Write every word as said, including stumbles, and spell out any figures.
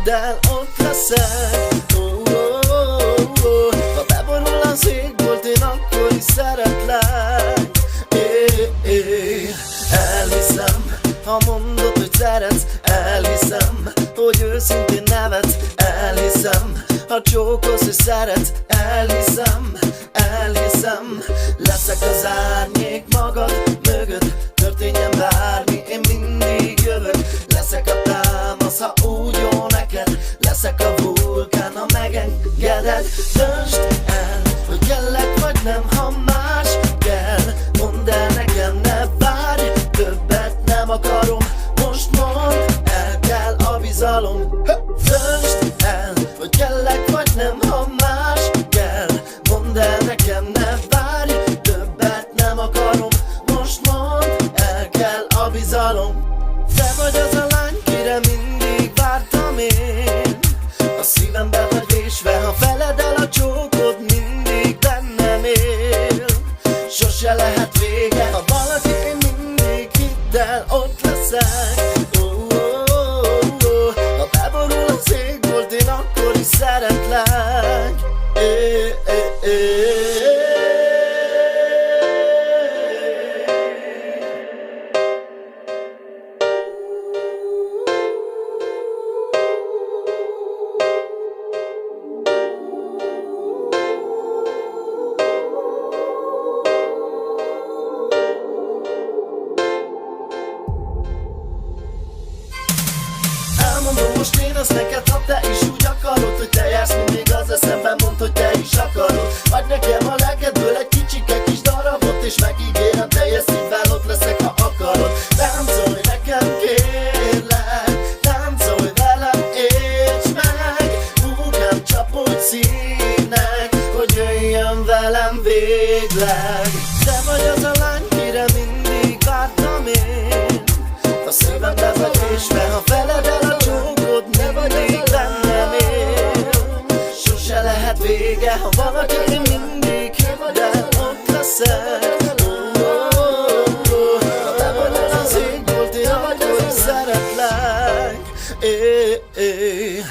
Hidd el, ott leszek. Ó, ó, ó, ó. Ha beborul az égbolt, én akkor is szeretlek. É, é. Elhiszem, ha mondod, hogy szeretsz. Elhiszem, hogy őszintén nevetsz. Elhiszem, ha csókolsz és szeretsz. Elhiszem, elhiszem. Leszek az árnyék magad mögött, történjen bármi, én mindig jövök. Leszek a támasz, ha úgy jó neked. Leszek a vulkán, ha megengeded. Döntsd el, hogy kellek vagy nem, ha más kell. Mondd el nekem, ne várj többet, nem akarom. Most mondd el, kell a bizalom. Döntsd el, hogy kellek vagy nem, ha más kell. Mondd el nekem, ne várj többet, nem akarom. Most mondd el, kell a bizalom. Te vagy az a lány, kire mindig vártam én. A szívembe vagy vésve, ha feled el a csókod, mindig bennem él. Sose lehet vége, ha valaki, én mindig, hidd el, ott leszek. Ó, ó, ó, ó. Ha beborul az égbolt, én akkor is szeretlek. É, é, é. Elmondom most én azt neked, ha te is úgy akarod, hogy te jársz mindig az eszemben, mondd, hogy te is akarod. Adj nekem a lelkedből egy kicsike kis darabot, és megígérem, teljes szívvel ott leszek, ha akarod. Táncolj nekem, kérlek, táncolj velem, értsd meg. Vulkán, csapódj szívnek, hogy jöjjön velem végleg. Te vagy az a lány, kire mindig vártam én. A szívembe vagy vésve, ha feled el a csókod, mindig bennem él. Sose lehet vége, ha valaki, én mindig, hidd el, ott leszek. Ó, ó, ó, ó. Ha beborul az égbolt, én akkor is szeretlek. É, é.